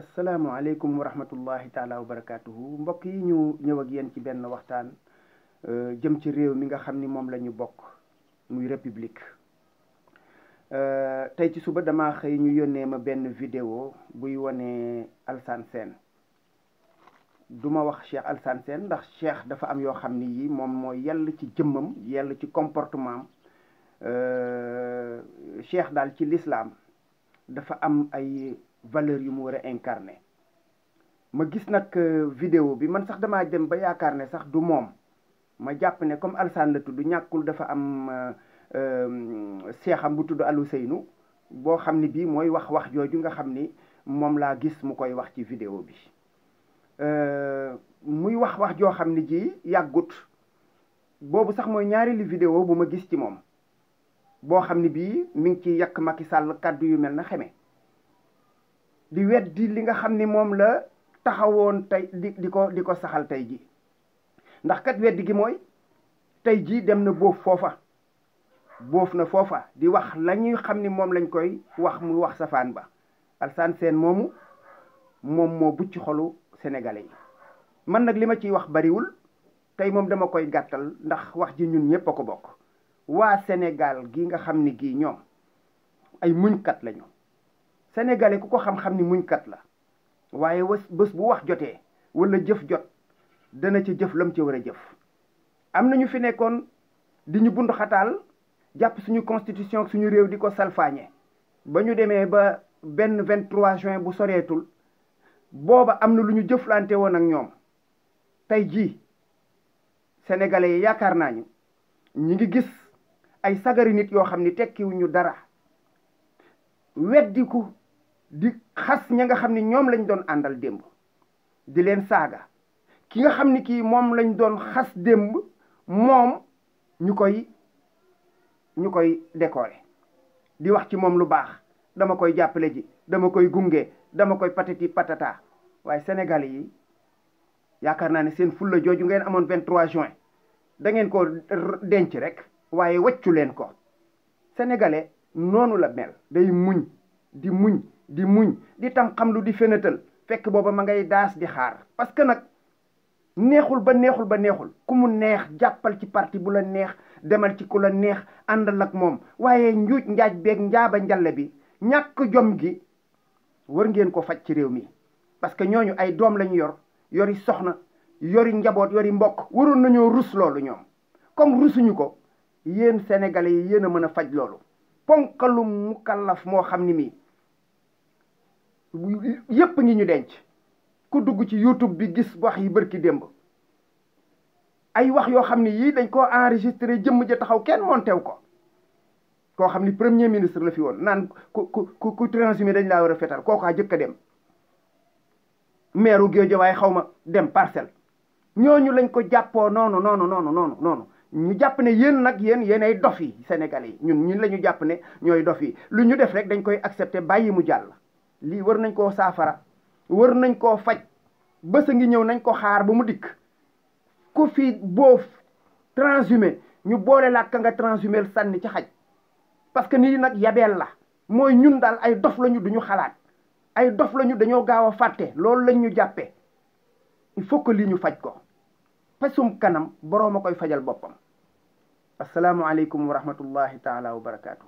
asalaamaaleykum wa rahmatullahi taala wa barakaatuhu mbokk yi ñu ñëw ak yéen ci benn waxtaan jëm ci réew mi nga xam ni moom la ñu bokk muy république tey ci suba dama xëy ñu yónnee ma benn vidéo buy wane Alassane Sène du ma wax Cheikh Alassane Sène ndax Cheikh dafa am yoo xam ni yi moom mooy yell ci jëmmam yell ci comportement am Cheikh daal ci l'islam dafa am ay valeurs yu mu war a incarner ma gis nag vidéo bi man sax damaa dem ba yaakaar ne sax du moom ma jàpp ne comme Alassane la tudd ñàkkul dafa am seexam bu tudd Ousseynou boo xam ni bii mooy wax jooju nga xam ni moom laa gis mu koy wax ci vidéo bi muy wax joo xam ni ji yàggut boobu sax mooy ñaareelu vidéo bu ma gis ci moom boo xam ni bii mi ngi ci yàq Macky Sall kàddu yu mel na xeme di weddi li nga xam ni moom la taxawoon tey di ko saxal tey ji ndax kat weddi gi mooy tey ji dem na boof na foofa di wax la ñuy xam ni moom lañ koy wax mu wax safaan ba Alassane Sène moom moo bucc xolu sénégalais yi man nag li ma ciy wax bariwul tey moom dama koy gàttal ndax wax ji ñun ñëpp a ko bokk waa Sénégal gi nga xam ni gii ñoom ay muñkat lañu sénégalais ku ko xam-xam ni muñkat la waaye bés bu wax jotee wala jëf jot dana ci jëf lam ci war a jëf am nañu fi nekkoon di ñu bund xataal jàpp suñu constitution suñu réew di ko salfaañe ba ñu demee ba benn 23 juin bu soreetul booba am na lu ñu jëflante woon ak ñoom tey jii sénégalais yi yaakaar naa ñi ngi gis ay sagari nit yoo xam ni tekkiwuñu dara weddiku di xas ña nga xam ni ñoom lañ doon àndal démb di leen saaga ki nga xam ni kii moom lañ doon xas démb moom ñu koy décorer di wax ci moom lu baax dama koy jàppale ji dama koy gunge dama koy patati patata waaye sénégalais yi yaakaar naa ne seen fulla jooju ngeen amoon 23 juin da ngeen ko denc rek waaye waccu leen ko sénégalais noonu la mel day muñ di tam xam lu di fenatal fekk booba ma ngay daas di xaar parce que nag neexul ba neexul ku mu neex jàppal ci parti bu la neex demal ci ku la neex àndal ak moom waaye njuuj njaaj beeg njaaba njalle bi ñàkk jom gi war ngeen ko faj ci réew mi parce que ñooñu ay doom lañu yori soxna yori njaboot yori mbokk waroon nañoo rus loolu ñoom comme rusuñu ko yéen sénégalais yi yéen a mën a faj loolu ponkalu mukallaf moo xam ni mii yépp ngi ñu denc ku dugg ci YouTube bi gis wax yi bërki démb ay wax yoo xam ni yii dañ koo enregistré jëmm ja taxaw kenn montew ko koo xam ni premier ministre la fi woon naan ku transhumé dañ laa war a fetal kookaa jëkk a dem maire Guédiawaye xaw ma dem Parcelles ñooñu lañ ko jàppoo noonu ñu jàpp ne yéen nag yéen ay dof yi sénégalais yi ñun la ñu jàpp ne ñooy dof yi lu ñu def rek dañ koy accepté bàyyi mu jàll lii war nañ koo saafara war nañ koo faj bés a ngi ñëw nañ ko xaar ba mu dikk ku fi boof transhumé ñu boole la ka nga transhumé sànni ci xaj parce que nii nag yabeel la mooy ñun daal ay dof lañu duñu xalaat ay dof lañu dañoo gaaw a fàtte loolu lañ ñu jàppee il faut que lii ñu faj ko pesum kanam boroom a koy fajal boppam asalaamualeykum wa rahmatullahi taala wa barakaatu.